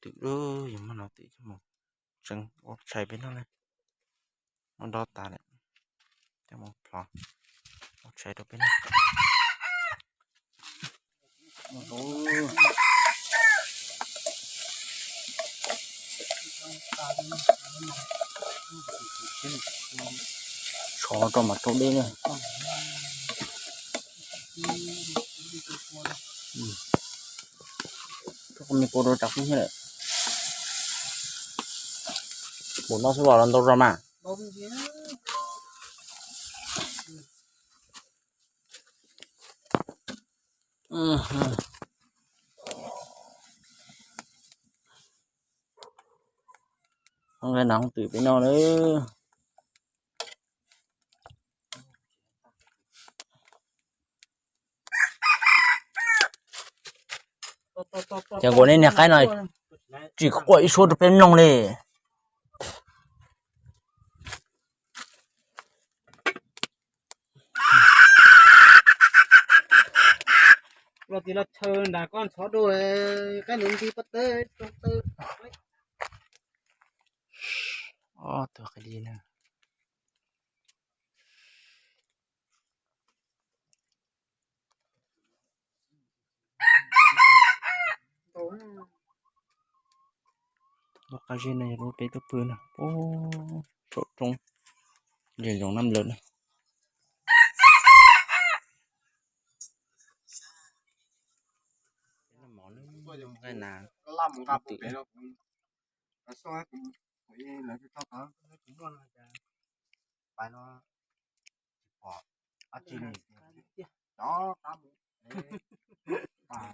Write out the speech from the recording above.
Twm, yog muaj no twm coj mus tseev ua tshais peb noj ne. Muab dob tas lawm, coj mus plhov ua tshais rau peb noj. Tshov rau mas rau deb na. Rau me kua rau tsam kub thiab lawm. Npaum no xwb los ntau zog mas. Nqa nas twm peb noj lawm. Ces kuv ne niag qaib no tsis quaj ib suab rau peb mloog li. Los tim los chaw nram koj ntxhov dua, qaib nws nti pob tawb rau tawb. Ob tug qig li na. Lub qab zeb no yog lub peb tuaj pw na, saum roob, nce zoov nab lawm na. Nqaij nas, twm. Pais no tsis pom dab tsi li. Cov qab mus, pam.